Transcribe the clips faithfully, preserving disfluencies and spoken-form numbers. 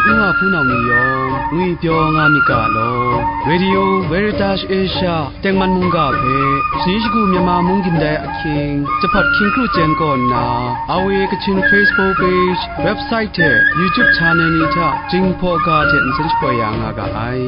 N wa hpunau ni yawng ngwi pyaw nga myit ga law, Radio Veritas Asia tengman mungga hpe, shani shagu Myanmar mung gindai ahkying, jahpat hkying kru chyen kaw nna, R V A Kachin Facebook page, website hte YouTube channel ni hta Jinghpaw ga hte nsen shapoi ya nga ga ai.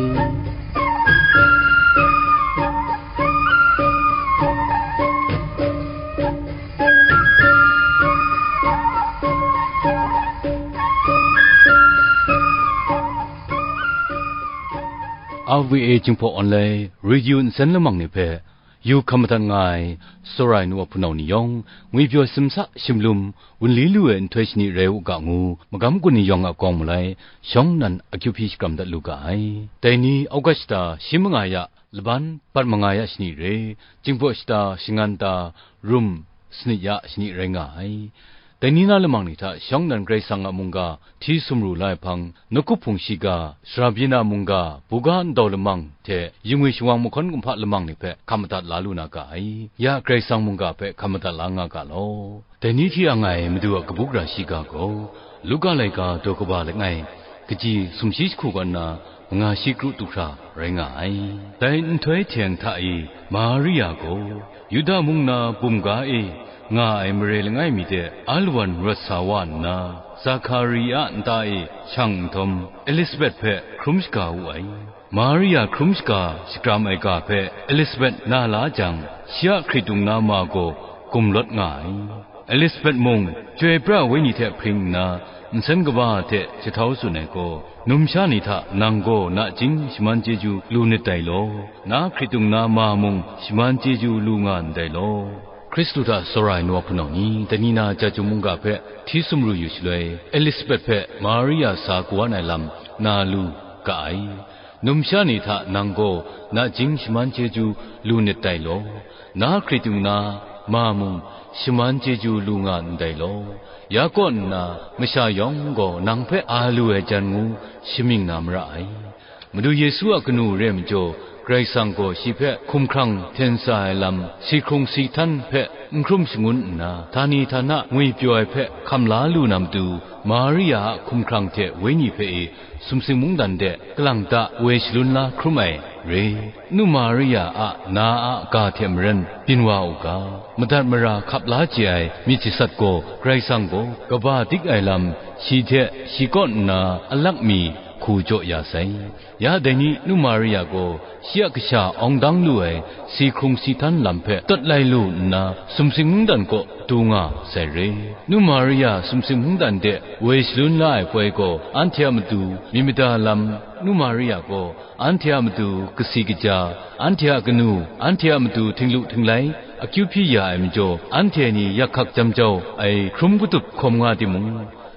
R V A Jinghpaw Online Radio nsen lamang ni hpe, yu hkam madat nga ai, tsawra ai nu wa hpunau ni yawng, ngwipyaw simsa shimlum, wunli lu ai nhtoi shani rai u ga ngu, magam gun ni yawng a kawng malai, shawng nnan akyu hpyi shakram dat lu ga ai. Dai ni, August shata shi manga ya, laban bat manga ya shani re, Jinghpaw shata shangan ta, rum, sanit ya shani rai nga ai. Dai ni na lamang ni hta shawng nnan Karai Kasang a mungga hti sumru la ai hpang, Nawkup Hpung shiga, Sara byin a mungga, buga ndau lamang hte yingwi shawang mahkawn kumhpa lamang ni hpe hkam madat la lu na ga ai. Ya Karai Kasang mungga hpe hkam madat la nga ga law. Dai ni hti ang ai Madu a kabu gara shiga gaw, Luka laika daw kaba langai, kaji sumshi jahku kaw nna, manga shi kru tu hkra rai nga ai. Dai nhtoi hteng hta e, Maria gaw, Yuda mung na bumga e nga ai mare langai mi de alawan rawt sa wa nna, Zakaria a nta e shang nhtawm, Elisabet hpe hkrum shaga wu ai. Maria hkrum shaga shakram ai ga hpe Elisabet na la jang, shi a hkritung na ma gaw gumlawt nga ai. Elisabet mung, Chyoi pra ai Wenyi hte hpring nna, nsen kaba hte jahtau tsun ai gaw, Numsha ni hta nang gaw nachying shaman chyeju lu nit dai law, na hkritung na ma mung shaman chyeju lu nga ndai law. Hkristu hta tsawra ai nu wa hpunau ni, dai ni na Chyeju mungga hpe hti sumru yu shaloi, Elisabet hpe Maria sa kawan ai lam na lu ga ai. Numsha ni hta nang gaw nachying shaman chyeju lu nit dai law, na hkritung na ma mung shaman chyeju lu nga ndai law. Ya kaw nna, masha yawng gaw nang hpe a lu ai jan ngu shamying na mara ai. Madu Yesu a kanu re ai majaw, Karai Kasang gaw shi hpe hkumhkrang hten sa ai lam, si hkrung si htan hpe n hkrum shangun nna, htani htana ngwipyaw ai hpe hkam la lu na matu, Maria a hkumhkrang hte Wenyi hpe e, sumsing mungdan de kalang ta woi shalun la hkrum ai re. Nu Maria a na a ga hte maren byin wa u ga, madat mara hkap la chye ai myit jasat gaw, Karai Kasang gaw kaba dik ai lam, shi hte shi kaw nna alak mi hku jaw ya sai. Ya dai ni nu Maria gaw shi a kasha awng dang lu ai si hkrung si htan lam hpe tawt lai lu nna, sumsing mungdan kaw du nga sai re. Nu Maria sumsing mungdan de woi shalun la ai poi gaw, anhte a matu myit mada lam, nu Maria gaw anhte a matu kasi kaja, anhte a kanu, anhte a matu htinglu htinglai akyu hpyi ya ai majaw, anhte ni yak hkak jam jau ai hkrum katup hkawm nga timung,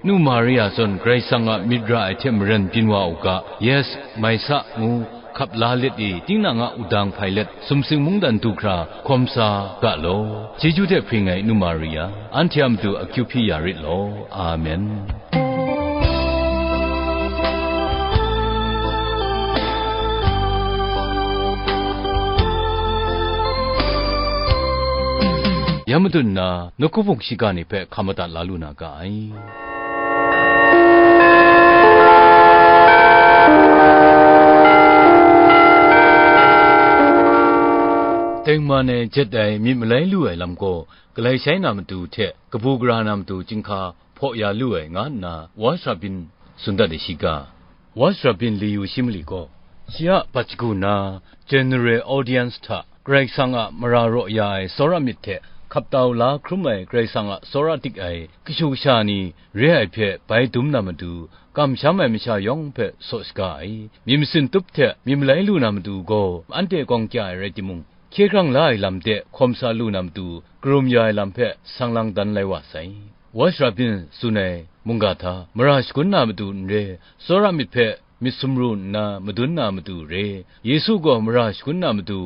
nu Maria zawn Karai Kasang a myit ra ai hte maren byin wa u ga, yes, mai sa, ngu hkap la let i, tinang a wudang hpai let, sumsing mungdan du hkra hkawm sa ga law. Chyeju hte hpring ai nu Maria, anhte a matu akyu hpyi ya rit law. Amen. Ya madun nna, nawku hpung shiga ni hpe hkam madat la lu na ga ai. Tengman e jet ai myit malai lu ai lam gaw, galai shai na matu hte kabu gara na matu chyinghka hpaw ya lu ai, nga nna Watch Rabin tsun dat ai shiga. Watch Rabin Liu Shimli gaw, shi a bat shagu na, General Audience hta Karai Kasang a mara raw ya ai tsawra myit hte hkap tau la hkrum ai Karai Kasang a tsawra dik ai kashu kasha ni re ai hpe bai dum na matu, kamsham ai masha yawng hpe saw shaga ai. Myit masin tup hte myit malai lu na matu gaw, anhte gawng kya ai rai timung, hkye hkrang la ai lam de hkawm sa lu na matu, karum ya ai lam hpe sang lang dan lai wa sai. Watch Rabin tsun ai mungga hta, mara shagun na matu n re, tsawra myit hpe myit sumru nna madun na matu re. Yesu gaw mara shagun na matu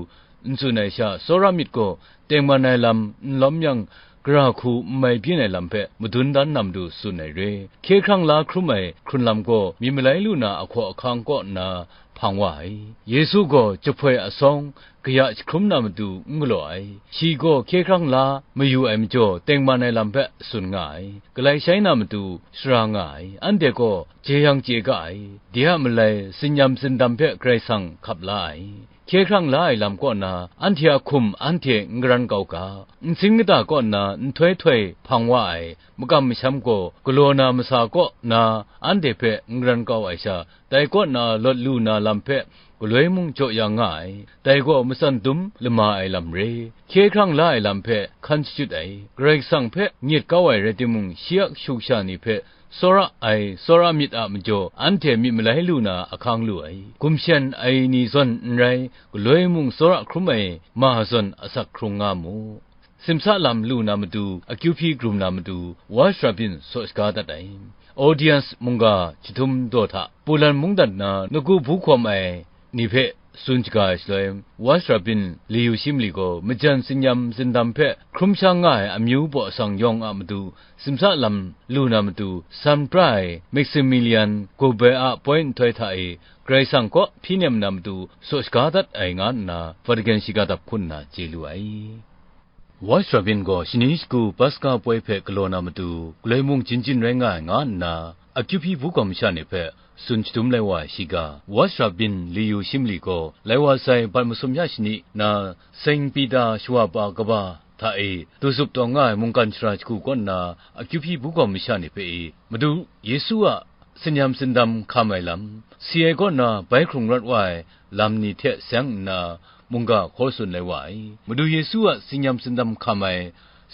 n tsun ai sha, tsawra myit gaw tengman ai lam n lawm yang, gara hku n mai byin ai lam hpe madun dan na matu tsun ai re. Hkye hkrang la hkrum ai hkrun lam gaw myit malai lu na ahkaw ahkang kaw nna hpang wa ai. Yesu gaw jahpoi asawng kaya jahkrum na matu n galaw ai. Shi gaw hkye hkrang la mayu ai majaw tengman ai lam hpe tsun nga ai. Galai shai na matu sara nga ai. Anhte gaw jeyang chye ga ai. De a malai, tsinyam tsindam hpe Karai Kasang hkap la ai. Hkye hkrang la ai lam kaw na, anhte a hkum anhte n garan kau ga, nsin kata kaw na nhtoi htoi hpang wa ai, makam masham gaw galaw na masa kaw na anhte hpe n garan kau ai sha, dai kaw na lawt lu na lam hpe galoi mung jaw ya nga ai. Dai gaw matsan dum lama ai lam re, hkye hkrang la ai lam hpe hkan shachyut ai. Karai Kasang hpe nyet kau ai rai timung, shi a kashu kasha ni hpe tsawra ai, tsawra myit a majaw, anhte myit malai lu na ahkang lu ai. Gumshen ai ni zawn n rai, galoi mung tsawra hkrum ai ma zawn asak hkrung nga mu. Simsa lam lu na matu, akyu hpyi krum na matu, Watch Rabbin saw shaga dat ai. Audience mungga jahtum daw hta, Pulan mungdan na Naku bu hkawm ai ni hpe tsun shaga ai shaloi, Watch Rabbin Liu Shimli gaw majan tsinyam tsindam hpe hkrum sha nga ai amyu baw asang yawng a matu, simsa lam lu na matu, san pra ai Maximilian Kolbe a poi nhtoi hta e Karai Kasang kaw hpyi nem na matu saw shaga dat ai nga nna, Vatican shiga dap hku nna chye lu ai. Watch Rabbin gaw shani shagu Paska poi hpe galaw na matu, galoi mung jin jin rai nga ai nga nna, akyu hpyi bu kau masha ni hpe tsun shadum lai wa ai shiga, Watch Rabbin Liu Shimli gaw, lai wa sai bat masum ya shani na, Saint Peter shawa pa kaba hta e, du zup taw nga ai mungkan shara shagu kaw nna, akyu hpyi bu kau masha ni hpe e, Madu Yesu a tsinyam tsindam hkam ai lam, si ai kaw na bai hkrung rawt wa ai lam ni hte seng nna, mungga hkaw tsun lai wa ai. Madu Yesu a tsinyam tsindam hkam ai,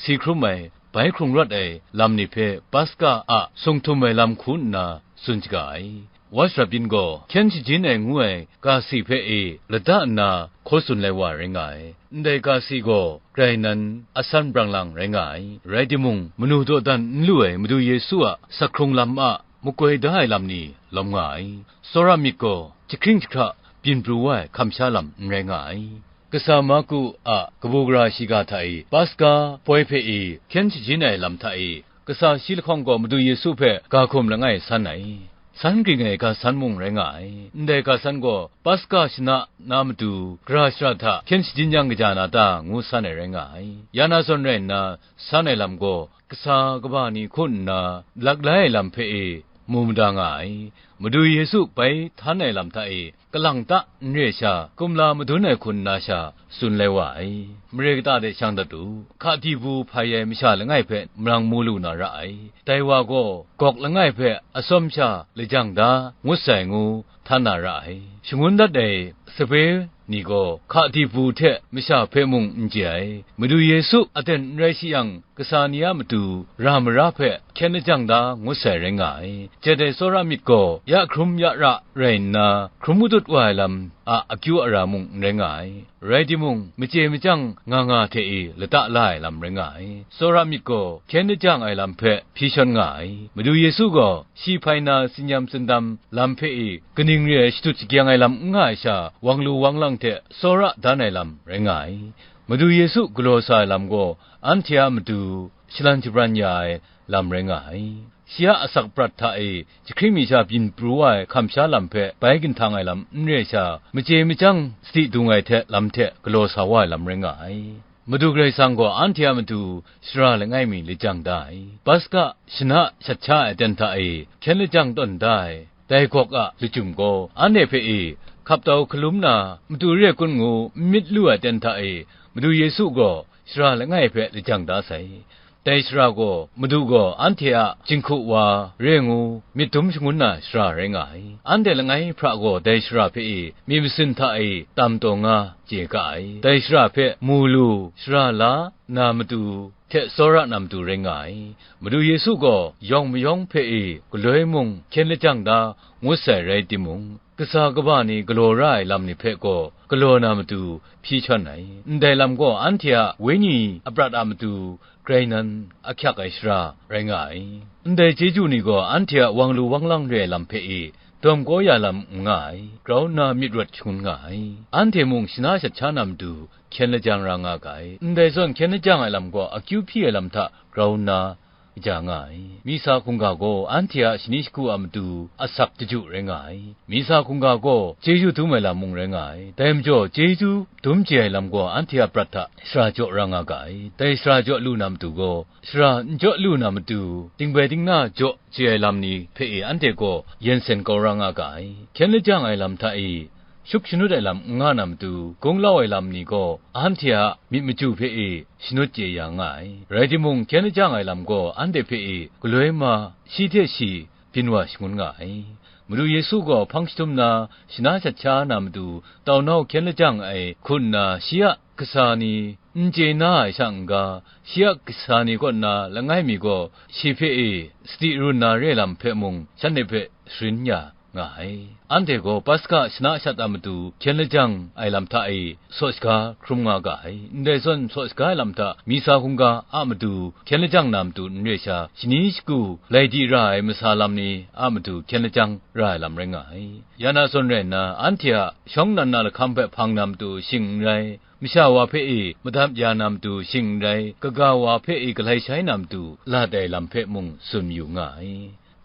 si hkrum ai, bai hkrung rawt ai lam ni hpe Paska a sung htum ai lam hku nna tsun shaga ai. Watch Rabbin gaw hkyen shajin ai ngu ai ga si hpe e lata nna hkaw tsun lai wa rai nga ai. Ndai ga si gaw grai nan asan brang lang rai nga ai. Rai timung, manu dawdan n lu ai Madu Yesu a sak hkrung lam a makoi da ai lam ni lawm nga ai. Tsawra myit gaw jahkring jahkra byin pru wa ai hkam sha lam n rai nga ai. Kasa Marku a kabu gara shiga hta e, Paska poi hpe e hkyen shajin ai lam hta e, kasa shi lahkawng gaw Madu Yesu hpe ga hkum langai san ai. San ging ai ga san mung rai nga ai. Ndai ga san gaw Paska shana na matu, gara shara hta hkyen shajin yang kaja na ta, ngu san ai rai nga ai. Ya na zawn rai nna, san ai lam gaw, kasa kaba ni hku nna, laklai ai lam hpe e mu mada nga ai. Madu Yesu bai htan ai lam hta e, kalang ta n re sha, kumla madun ai hku nna sha tsun lai wa ai. Mare kata de shang dat u, hkadi bu hpai ai masha langai hpe marang mu lu na ra ai. Dai wa gaw gawk langai hpe atsawm sha lajang da, ngut sai ngu htan na ra ai. Shangun dat ai sape ni gaw hkadi bu hte masha hpe mung n chye ai. Madu Yesu aten n rai shi yang, kasa ni a matu ra mara hpe hkyen lajang da ngut sai rai nga ai. Jet ai tsawra myit gaw ya hkrum ya ra rai nna, hkrum matut wa ai lam a akyu ara mung n rai nga ai. Rai timung, machye machyang nga nga hte e lata la ai lam rai nga ai. Tsawra myit gaw hkyen lajang ai lam hpe hpyi shawn nga ai. Madu Yesu gaw shi hpai na tsinyam tsindam lam hpe e kaning re ai shadut shagyeng ai lam n nga ai sha, wang lu wang lang hte tsawra dan ai lam rai nga ai. Madu Yesu galaw sa ai lam gaw anhte a matu shalan shabran ya ai lam rai nga ai. Shi a asak prat hta e jahkring mi sha byin pru wa ai hkam sha lam hpe bai ginhtang ai lam n re sha, machye machyang sadi dung ai hte lam hte galaw sa wa ai lam rai nga ai. Madu Karai Kasang gaw anhte a matu sara langai mi lajang da ai. Paska shana shat sha ai aten hta e hkyen lajang tawn da ai. Dai gawk a lachyum gaw anhte hpe e hkap tau hkalum na, matu re kun ngu n myit lu ai aten hta e Madu Yesu gaw sara langai hpe lajang da sai. Dai sara gaw, Madu gaw anhte a jinghku wa re ngu myit dum shangun na sara rai nga ai. Anhte langai hpra gaw dai sara hpe e myit masin hta e tam taw nga chye ga ai. Dai sara hpe mu lu, sara la na matu hte tsawra na matu rai nga ai. Madu Yesu gaw yawng mayawng hpe e galoi mung hkyen lajang da ngut sai rai timung, kasa kaba ni galaw ra ai lam ni hpe gaw galaw na matu hpyi shawn ai. Ndai lam gaw anhte a wenyi aprat a matu grai nan ahkyak ai shara rai nga ai. Ndai chyeju ni gaw anhte a wang lu wang lang re ai lam hpe e dawm kau ya lam n nga ai, grau nna myit rawt shangun nga ai. Anhte mung shana shat sha na matu hkyen lajang ra nga ga ai. Ndai zawn hkyen lajang ai lam gaw akyu hpyi ai lam hta grau nna kaja nga ai. Misa hkungga gaw anhte a shani shagu a matu asak chyeju rai nga ai. Misa hkungga gaw chyeju dum ai lam mung rai nga ai. Dai majaw, chyeju dum chye ai lam gaw anhte a prat hta shara jaw ra nga ga ai. Dai shara jaw lu na matu gaw, shara n jaw lu na matu, dingbai dingna jaw chye ai lam ni hpe e anhte gaw yen sen kau ra nga ga ai. Hkyen lajang ai lam hta e, shuk shanut ai lam n nga na matu, gunglau ai lam ni gaw anhte a myit machyu hpe e shanut chye ya nga ai. Rai timung, hkyen lajang ai lam gaw anhte hpe e galoi ma, shi hte shi byin wa shangun nga ai. Madu Yesu gaw hpang jahtum na shana shat sha na matu, tau nau hkyen lajang ai hku nna, shi a kasa ni n chye na ai sha n-ga, shi a kasa ni kaw na langai mi gaw shi hpe e sadi run na re lam hpe mung shanhte hpe sharin ya nga ai. Anhte gaw Paska shana shat a matu hkyen lajang ai lam hta e saw shaga hkrum nga ga ai. Ndai zawn, saw shaga ai lam hta Misa hkungga a matu hkyen lajang na matu n re sha, shani shagu lai di ra ai masa lam ni a matu hkyen lajang ra ai lam rai nga ai. Ya na zawn rai nna, anhte a shawng nnan na lahkam hpe hpang na matu shing n rai, masha wa hpe e madat ya na matu shing n rai, kaga wa hpe e galai shai na matu lat ai lam hpe mung tsun mayu nga ai.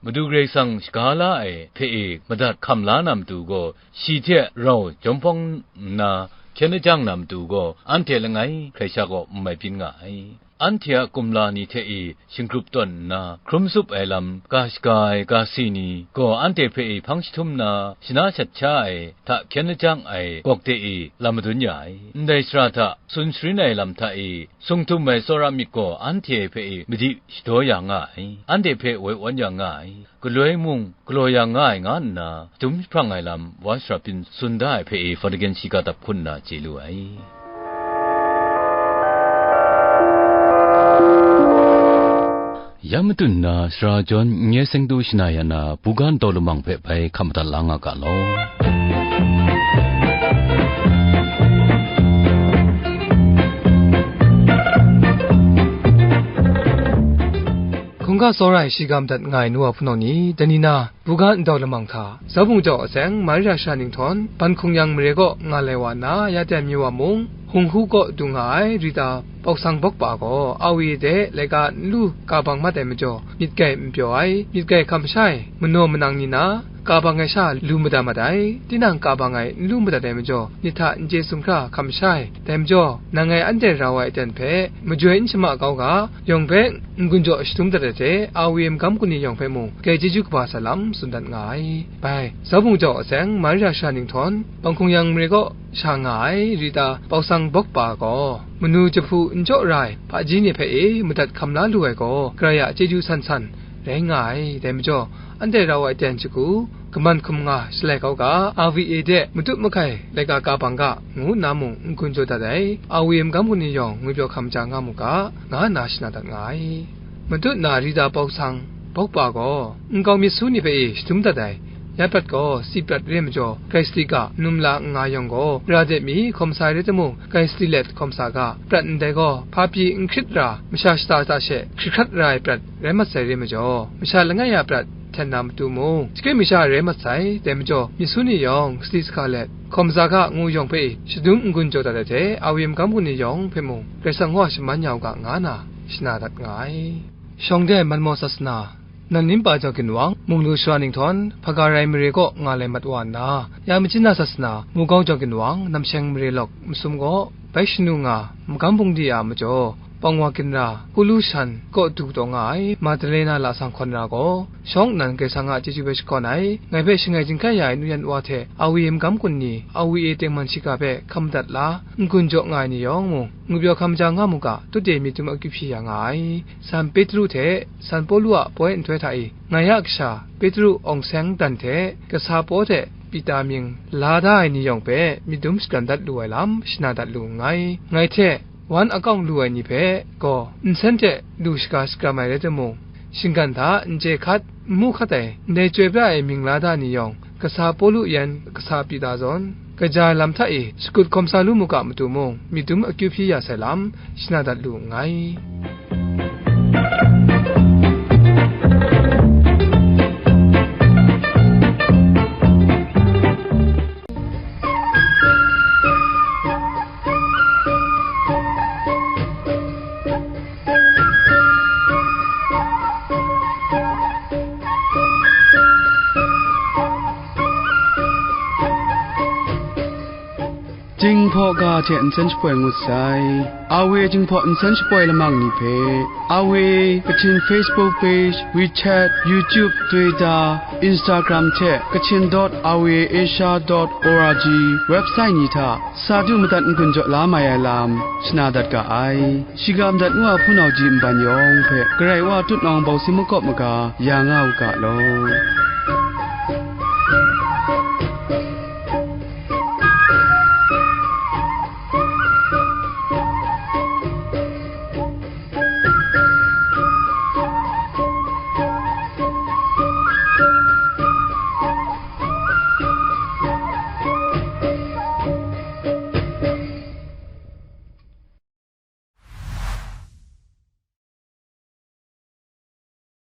Madu Karai Kasang shaga la ai hpe e madat hkam la na matu gaw, shi hte rau jawm hpawng nna hkyen lajang na matu gaw, anhte langai hkrai sha gaw n mai byin nga ai. Anhte a kumla ni hte e shinggrup tawn nna, hkrum zup ai lam ga shaga ai ga si ni gaw, anhte hpe e hpang jahtum na shana shat sha ai hta hkyen lajang ai gawk de e lam madun ya ai. Ndai shara hta tsun sharin ai lam hta e sung htum ai tsawra myit gaw anhte hpe e madi shadaw ya nga ai, anhte hpe woi awn ya nga ai, galoi mung galaw ya nga ai, nga nna dum jahprang ai lam wa shara byin tsun da ai hpe e Vatican shiga dap hku nna chye lu ai. Ya matut nna, sara jawn n-, nye seng du shana ya na, buga ntaw lamang hpe bai hkam madat la nga ga law. Hkungga tsawra ai shiga madat nga ai nu wa hpunau ni, dai ni na, buga ntaw lamang hta, Zaubung jau a tseng, Maria shara ninghtawn, ban hkung yang mare kaw nga lai wa nna, ya ten mi wa mung, Hunghu kaw du nga ai Rita Pausang Bawkpa gaw, Awi de laika n lu ka bang mat ai majaw, myit gai n pyaw ai, myit gai hkam sha ai, manaw manang ni na, ka bang ai sha lu mada mat ai, tinang ka bang ai n lu madat ai majaw, myit hta n chye sumhkra hkam sha ai, dai majaw, nang ngai anhte rau ai aten hpe, majoi n shama kau ga, yawng hpe n-gun jaw shadum dat ai hte, Awi magam kun ni yawng hpe mung, grai chyeju kaba sa lam tsun dat nga ai. Bai, Zaubung jau a tseng, Maria shara ninghtawn, ban hkung yang mare kaw sha nga ai Rita Pausang Bawkpa gaw, manu jahpu n jaw ra ai hpaji ni hpe e madat hkam la lu ai gaw, Karai a chyeju san san rai nga ai. Dai majaw, anhte rau ai aten shagu, kaman hkum nga shalai kau ga, Awi de matup mahkai laika ka bang ga, ngu nna mung n-gun jaw dat ai, Awi magam kun ni yawng ngwipyaw hkam ja nga mu ga, nga nna shana dat nga ai. Matut na Rita Pausang Bawkpa gaw, nkau myit su ni hpe e shadum dat ai, ya prat gaw, si prat re majaw, grai sadi ga, num la n nga yawng gaw, ra de mi hkawm sa ai rai timung, grai sadi let hkawm sa ga, prat ndai gaw, hpa pyi n hkrit ra, masha shata hta she hkrit hkrat ra ai prat rai mat sai re majaw, masha langai a prat hten na matu mung, shakri masha rai mat sai, dai majaw, myit su ni yawng, sadi sahka let, hkawm sa ga ngu yawng hpe shadum n-gun jaw dat ai hte, Awi magam kun ni yawng hpe mung, Karai Kasang wa shaman ya u ga, nga na shana dat nga ai. Shawng de Manmaw Sasana, Nanlimpa jau ginwang, Munglu shara ninghtawn, Hpagarai mare kaw nga lai mat wa nna, ya Machyin na Sasana, Mugau jau ginwang, Namsheng mare lawk masum gaw, bai shanu nga, magam bungli a majaw, Pawngwa ginra, Hkulu shan kaw du taw nga ai, Madalena lasang hkawn ra gaw, shawng nnan Karai Kasang a chyeju hpe shakawn ai, ngai hpe shangai chyinghkai ya ai nu yan wa hte, Awi magam kun ni, Awi tengman shiga hpe hkam madat la, n-gun jaw nga ai ni yawng mung, ngwipyaw hkam ja nga mu ga, tut de myit dum akyu hpyi ya nga ai. San Petru hte San Pawlu a poi nhtoi hta e, ngai a kasha Petru awng seng dan hte kasa Paw hte Pita mying la da ai ni yawng hpe myit dum shadawn dat lu ai lam shana dat lu nngai. Ngai hte wan akawng lu ai ni hpe gaw nsen hte lu shaga shakram ai rai timung, shinggan hta n chye hkat, n mu hkat ai, ndai chyoi pra ai mying la da ni yawng, kasa Pawlu yan kasa Pita zawn, kaja ai lam hta e shakut hkawm sa lu mu ga matu mung, myit dum akyu hpyi ya sai lam shana dat lu nngai. Jinghpaw ga hte nsen shapoi ngut sai. Awe Jinghpaw nsen shapoi lamang ni hpe, Awe Kachin Facebook page, WeChat, YouTube, Twitter, Instagram hte Kachin dot awe asia dot org website ni hta sa du madat n-gun jaw la mai ai lam shana dat ga ai. Shiga madat ngu a hpunau ji nban yawng hpe Karai Wa tutnawng bawsi makawp maga ya nga u ga law.